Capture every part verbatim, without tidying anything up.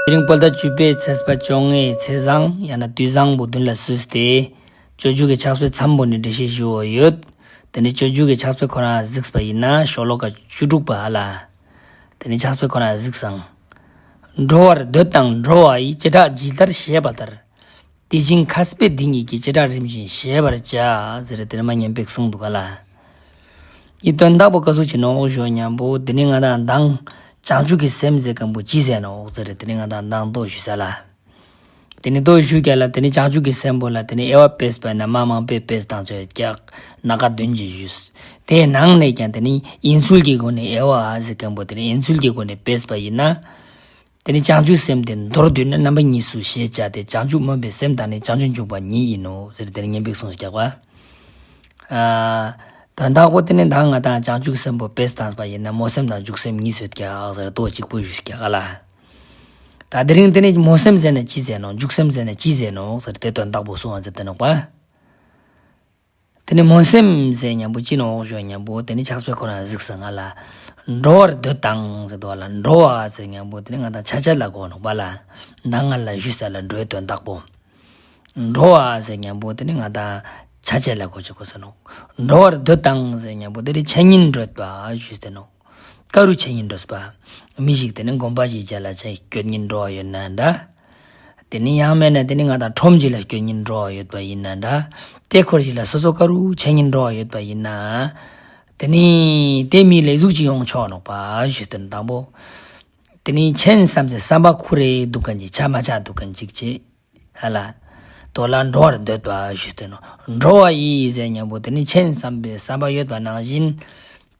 དེ་རིང་བོད་ཟླ་བཅུ་པའི་ཚེས་པ་བཅོ་ལྔའི་ཚེས་བཟང་ཡང་ན་དུས་བཟང་པོ་མདུན་ལ་བསུས་ཏེ། སྤྱོད་འཇུག་གི་ཕྱག་དཔེ་མཚམས་པོ་ནས་འགྲེལ་བཤད་ཞུ་འོ་ཡོད། དེ་ནས་སྤྱོད་འཇུག་གི་ཕྱག་དཔེ་ཁོ་རང་གཟིགས་པ་ཡིན་ན་ཤོ་ལོ་ཀ་བཅུ་དྲུག་པ་ཧ་ལ། དེ་ནས་ཕྱག་དཔེ་ཁོ་རང་གཟིགས་སང་། འགྲོ་བར་འདོད་དང་འགྲོ་བ་ཡི། བྱེ་བྲག་ཇི་ལྟར་ཤེས་པ་ལྟར། དེ་བཞིན་མཁས་པས་འདི་གཉིས་ཀྱི། བྱེ་བྲག་རིམ་བཞིན་ཤེས་པར་བྱ། ཟེར་དེ་ནས་མ་ཉན་པའི་གསུང་འདུག་ག་ལ། ཡི་དོན་དག་པོ་ག་ཟུག་ཅིག་ནོག་ཞུ་ཉམ་པོ་དེ་ནི་ང་དང་མདང་བྱང་ཆུབ་ཀྱི་སེམས་ཟེར་མཁན་པོ་ཅི་ཟེར་ནོག་ཟེར། དེ་ནི་ང་དང་མདང་མདོ་ཞུ་ས་ལ། དེ་ནི་མདོ་ཞུ་རྒྱ་ལ་དེ་ནི་བྱང་ཆུབ་ཀྱི་སེམས་པོ་ལ་དེ་ནི་དབྱེ་བ་ཕེས་པ་ན་མ་མང་པོས་ཕེས་དང་ཆོས་རྒྱག་ན་ཀ་བདུན་གྱིས་ཞུས། དེའི་ནང་ནས་ཀྱང་དེ་ནི་ཡིན་ཚུལ་གྱི་སྒོ་ནས་དབྱེ་བ་ཟེར་མཁན་པོ་དེ་ནི་ཡིན་ཚུལ་གྱི་སྒོ་ནས་ཕེས་པ་ཡིན་ན། དེ་ནི་བྱང་ཆུབ་སེམས་དེ་མདོར་བསྡུས་ན་རྣམ་པ་གཉིས་སུ་ཤེས་བྱ་སྟེ། བྱང་ཆུབ་སྨོན་པའི་སེམས་དང་ནི་བྱང་ཆུབ་འཇུག་པ་ཉིད་ཡིན་ནོ་ཟེར། དེ་ནི་ཉན་པའི་གསུང་རྒྱག་པ། ཨ། དོན་དག་པོ་དེ་ནི་ད་ང་དང་བྱང་ཆུབ་སེམས་པོ་ཕེས་བཏང་པ་ཡིན་ན་སྨོན་སེམས་དང་འཇུག་སེམས་གཉིས་སུ་རྒྱག་ཟེར་ཏོ་གཅིག་པུ་ཞུ་རྒྱག་ག་ལ། ད་དེ་རིང་དེ་ནི་སྨོན་སེམས་ཟེར་ན་ཅི་ཟེར་ནོག་འཇུག་སེམས་ཟེར་ན་ཅི་ཟེར་ནོག་ཟེར་དེ་དོན་དག་པོ་གསུང་བ་ཟེར་དེ་ནོག་པ། དེ་ནི་སྨོན་སེམས་ཟེར་ཉམ་པོ་ཅི་ནོག་ཞུ་ཉམ་པོ་དེ་ནི་ཕྱག་དཔེ་ཁོ་རང་གཟིགས་ས་ང་ལ། འགྲོ་བར་འདོད་དང་ཟེར་དོ་ལ། འགྲོ་བ་ཟེར་ཉམ་པོ་དེ་ནི་ང་དང་ཆ་ཆ་ལ་གོ་ནོག་པ་ལ། ད་ང་ལ་ཞུས་ས་ལ་འགྲོའི་དོན་དག་པོ། འགྲོ་བ་ཟེར་ཉམ་པོ་དེ་ནི་ང་དང་ཆ་ཆ་ལ་གོ་ཅི་གོ་ས་ནོག་འགྲོ་བར་འདོད་དང་ཟེར་ཉམ་པོ་དེ་ནི་འཆད་ཉན་འདོད་པ་ཞུས་ཏེ་ནོག་ག་རུ་འཆད་ཉན་འདོད་པ། མི་ཞིག་དེ་ནི་དགོན་པ་ཞིག་བྱ་ལ་ཆ་སྐྱོད་ཉན་འགྲོ་བ་ཡོད་ན་འདྲ། དེ་ནི་ཡང་མེད་ན་དེ་ནི་ང་དང་ཁྲོམ་ཞིག་ལ་སྐྱོད་ཉན་འགྲོ་བ་ཡོད་པ་ཡིན་ན་འདྲ། དེ་འཁོར་ཞིག་ལ་སོ་སོ་ག་རུ་འཆད་ཉན་འགྲོ་བ་ཡོད་པ་ཡིན་ན། དེ་ནི་དེ་མི་ལེགས་ཟུག་ཅིག་ཡོང་ཆོག་ནོག་པ་ཞུས་ཏེ་ནོག་དང་པོ། དེ་ནི་འཆད་བསམ་སྟེ་བསམ་པ་ཁུར་རེ་འདུག་གན་ཅིག་ཆ་མ་ཆ་འདུག་གན་ཅིག་བྱེད། ཧ་ལ། དོ་ལ་འགྲོ་བར་འདོད་པ་ཞུས་ཏེ་ནོག་འགྲོ་བ་ཡི་ཟེར་ཉམ་པོ་དེ་ནི་འཆད་བསམ་པའི་བསམ་པ་ཡོད་པ་ནང་བཞིན།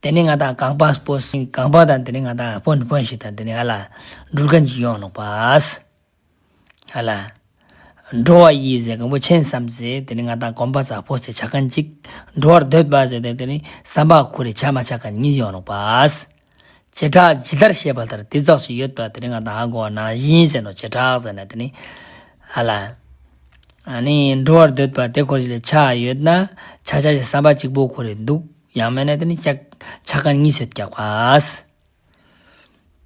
དེ་ནི་ང་དང་རྐང་པ་སྤོ་སིང་རྐང་པ་དང་དེ་ནི་ང་དང་སྤོན་སྤོན་ཞིག་དང་དེ་ནི་ཧ་ལ། འགྲུལ་གན་ཅིག་ཡོང་ནོག་པ། ཧ་ལ། འགྲོ་བ་ཡི་ཟེར་མཁན་པོ་འཆད་བསམ་ཟེར་དེ་ནི་ང་དང་གོམ་པ་ས་སྤོ་སྟེ་ཆ་གན་ཅིག་འགྲོ་བར་འདོད་པ་ཟེར་དེ་དེ་ནི་བསམ་པ་ཁུར་རེ་ཆ་མ་ཆ་གན་གཉིས་ཡོང་ནོག་པ། བྱེ་བྲག་ཇི་ལྟར་ཤེས་པ་ལྟར་དེ་ཙོགས་ཤིག་ཡོད་པ་དེ་ནི་ང་དང་ཧ་གོ་བ་ནང་བཞིན་ཟེར་ནོག་བྱེ་བྲག་ཟེར་ན་དེ་ནི། ཧ་ལ། ཨ་ནི་འགྲོ་བར་འདོད་པ་དེ་ཁོ་ཞིག་ལ་ཆ་ཡོད་ན་ཆ་ཆ་ཞིག་བསམ་པ་གཅིག་པོ་ཁོ་རེ་འདུག་ཡང་མེད་ན་དེ་ནི་ཆ་ཆ་གན་གཉིས་སུ་རྒྱག་པ།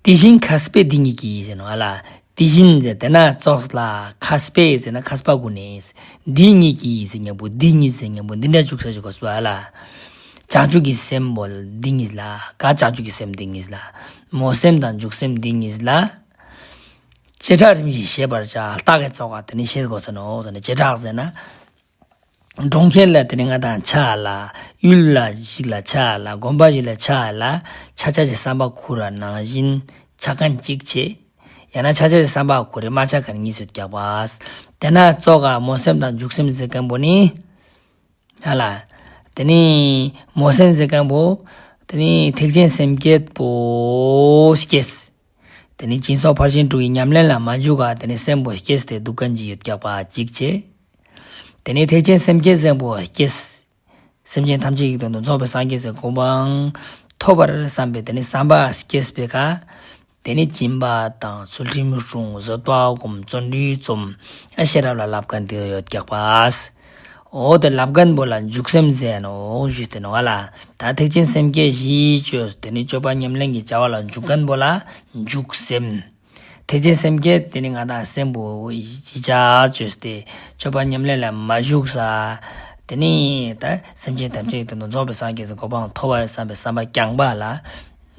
དེ་བཞིན་མཁས་པས་འདི་གཉིས་ཀྱིས་ཟེར་ནོག་ཧ་ལ། དེ་བཞིན་ཟེར་དེ་ན་ཙོགས་ལ་མཁས་པས་ཟེར་ན་མཁས་པ་ཀུན་ནས། འདི་གཉིས་ཀྱིས་ཟེར་ཉམ་པོ་འདི་གཉིས་ཟེར་ཉམ་པོ་འདི་འདྲ་བཅུག་ས་བཅུག་གོ་སོ་ཧ་ལ། བྱང་ཆུབ་ཀྱི་སེམས་པོ་འདི་གཉིས་ལ་ག་བྱང་ཆུབ་ཀྱི་སེམས་འདི་གཉིས་ལ། སྨོན་སེམས་དང་འཇུག་སེམས་འདི་གཉིས་ལ། བྱེ་བྲག་རིམ་བཞིན་ཤེས་པར་བྱ། རྟགས་ཀྱི་ཚོགས་ཀ་དེ་ནི་ཤེས་དགོས་ས་ནོག་ཟེར་ན་བྱེ་བྲག་ཟེར་ན། གྲོང་ཁྱེར་ལ་དེ་ནི་ང་དང་ཆ་ལ། ཡུལ་ལ་ཞིག་ལ་ཆ་ལ། དགོན་པ་ཞིག་ལ་ཆ་ལ། ཆ་ཆ་ཞིག་བསམ་པ་ཁུར་བ་ནང་བཞིན་ཆ་གན་གཅིག་བྱེད། ཡང་ན་ཆ་ཆ་ཞིག་བསམ་པ་ཁུར་རེ་མ་ཆ་གན་གཉིས་སུ་རྒྱག་པ། དེ་ན་ཙོགས་ཀ་སྨོན་སེམས་དང་འཇུག་སེམས་ཟེར་མཁན་པོ་ནི། ཧ་ལ། དེ་ནི་སྨོན་སེམས་ཟེར་མཁན་པོ། དེ་ནི་ཐེག་ཆེན་སེམས་བསྐྱེད་པོ་སྐྱེས། དེ་ནི་སྦྱིན་སོགས་ཕར་ཕྱིན་དྲུག་གི་ཉམས་ལེན་ལ་མ་འཇུག་ག་དེ་ནི་སེམས་པོ་སྐྱེས་ཏེ་འདུག་གན་ཅིག་ཡོད་རྒྱག་པ་གཅིག་བྱེད། དེ་ནི་ཐེག་ཆེན་སེམས་བསྐྱེད་ཟེར་མཁན་པོ་སྐྱེས། སེམས་ཅན་ཐམས་ཅད་ཀྱི་དོན་དུ་རྫོགས་པའི་སངས་རྒྱས་ཀྱི་གོ་འཕང་ཐོབ་པར་བསམ་པའི་དེ་ནི་བསམ་པ་སྐྱེས་པའི་ཁ། དེ་ནི་སྦྱིན་པ་དང་ཚུལ་ཁྲིམས་སྲུང་བཟོད་པ་སྒོམ་བརྩོན་འགྲུས་རྩོམ། ཤེས་རབ་ལ་བསླབ་མཁན་དེ་ཡོད་རྒྱག་པ། འོ་དེ་བསླབ་མཁན་པོ་ལ་འཇུག་སེམས་ཟེར་ནོག་ཞུས་ཏེ་ནོག་ཧ་ལ། ད་ཐེག་ཆེན་སེམས་བསྐྱེད་བཞི་བཅོས་དེ་ནི་སྤྱོད་པ་ཉམས་ལེན་གྱི་བྱ་བ་ལ་འཇུག་མཁན་པོ་ལ་འཇུག་སེམས། ཐེག་ཆེན་སེམས་བསྐྱེད་དེ་ནི་ང་དང་སེམས་པོ་ཡིད་ཆ་བཅོས་ཏེ་སྤྱོད་པ་ཉམས་ལེན་ལ་མ་ཞུགས་ས། དེ་ནི་ད་སེམས་ཅན་ཐམས་ཅད་ཀྱི་དོན་དུ་རྫོགས་པའི་སངས་རྒྱས་ཀྱི་གོ་འཕང་ཐོབ་པར་བསམ་པའི་བསམ་པ་རྐྱང་པ་ལ་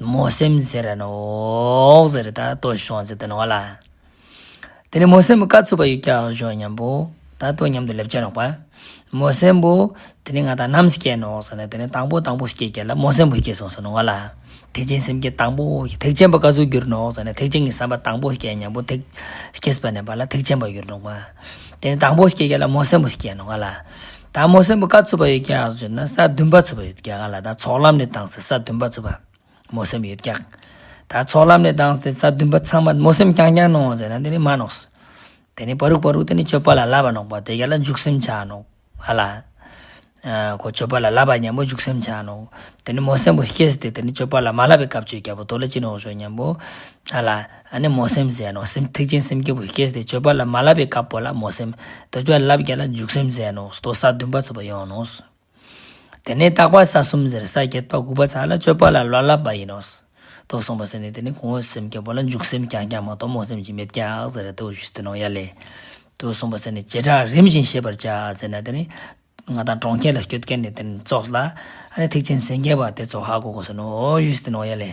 སྨོན་སེམས་ཟེར་ར་ནོག་ཟེར་ད་ལྟོས་སོང་ཟེར་ཏེ་ནོག་ལ། དེ་ནི་སྨོན་སེམས་པོ་ག་ཚུད་པ་ཡོད་ཀྱག་ཞུ་ཉམ་པོ་ད་ལྟོ་མཉམ་དུ་ལེབ་ཅེ་ནོག་པ། སྨོན་སེམས་པོ། དེ་ནི་ང་དང་ནམ་སྐྱེས་ནོག་ཟེར་ན་དེ་ནི་དང་པོ་དང་པོ་སྐྱེས་ཀྱག་ལ་སྨོན་སེམས་པོ་སྐྱེས་སོང་ཟེར་ནོག་ལ། ཐེག་ཆེན་སེམས་བསྐྱེད་དང་པོ་ཐེག་ཆེན་པ་ག་ཚོད་གྱུར་ནོག་ཟེར་ན་ཐེག་ཆེན་གྱི་བསམ་པ་དང་པོ་སྐྱེས་ཉམ་པོ་ཐེག་སྐྱེས་པ་ནས་པ་ལ་ཐེག་ཆེན་པ་གྱུར་ནོག་པ། དེ་ནི་དང་པོ་སྐྱེས་ཀྱག་ལ་སྨོན་སེམས་པོ་སྐྱེས་ནོག་ལ། ད་སྨོན་སེམས་པོ་ག་ཚུད་པ་ཡོད་ཀྱག་ཟེར་ན་ས་བདུན་པ་ཚུད་པ་ཡོད་ཀྱག་ལ། ད་ཚོགས་ལམ་ནས་བཏང་སྟེ་ས་བདུན་པ་ཚུད་པ་སྨོན་སེམས་ཡོད་ཀྱག་ད་ཚོགས་ལམ་ནས་བཏང་སྟེ་ས་བདུན་པ་ཚང་མ་སྨོན་སེམས་རྐྱང་རྐྱང་ནོག་ཟེར་ན་དེ་ནི་མ་ནོག་དེ་ནི་པ་རུག་པ་རུག་དེ་ནི་སྤྱོད་པ་ལ་བསླབ་པ་ནོག་པ་དེ་ག་ལ་འཇུག་སེམས་ཆགས་ནོག་ཧ་ལ། ཨ་ཁོ་སྤྱོད་པ་ལ་བསླབ་པ་ཉམ་པོ་འཇུག་སེམས་ཆགས་ནོག་དེ་ནི་སྨོན་སེམས་པོ་སྐྱེས་ཏེ་དེ་ནི་སྤྱོད་པ་ལ་མ་བསླབ་པའི་སྐབས་ཅིག་རྒྱབ་པོ་དོ་ལ་ཅི་ནོག་ཞུ་ཉམ་པོ། ཧ་ལ། ཨ་ནི་སྨོན་སེམས་ཟེར་ནོག་སེམས་ཐེག་ཆེན་སེམས་བསྐྱེད་པོ་སྐྱེས་ཏེ་སྤྱོད་པ་ལ་མ་བསླབ་པའི་སྐབས་པོ་ལ་སྨོན་སེམས། དོ་སྤྱོད་ལ་བསླབ་རྒྱ་ལ་འཇུག་སེམས་ཟེར་ནོག་དོ་ས་བདུན་པ་ཚུད་པ་ཡོང་ནོག་དེ་ནས་རྟག་པ་ས་གསུམ་ཟེར་ས་བརྒྱད་པ་དགུ་པ་ཚ་ལ་སྤྱོད་པ་ལ་བསླབ་པ་ཡིན་ནོག་དུ་གསུངས་པ་ཟེར་ནས་དེ་ནི་གོང་འོག་སེམས་བསྐྱེད་པོ་ལ་འཇུག་སེམས་རྐྱང་རྐྱང་མ་གཏོགས་སྨོན་སེམས་ཅིག་མེད་ཀྱང་ཟེར་ར་དུ་ཞུས་ཏེ་ནོ་ཡ་ལེ། དུ་གསུངས་པ་ཟེར་ནས་བྱེ་བྲག་རིམ་བཞིན་ཤེས་པར་བྱ་ཟེར་ན་དེ་ནི། ང་དང་གྲོང་ཁྱེར་ལ་སྐྱོད་མཁན་ནི་དེ་ནི་ཙོགས་ལ། ཨ་ནི་ཐེག་ཆེན་སེམས་བསྐྱེད་པ་དེ་ཙོགས་ཧ་གོ་དགོས་ཟེར་ནོ་ཞུས་ཏེ་ནོ་ཡ་ལེ།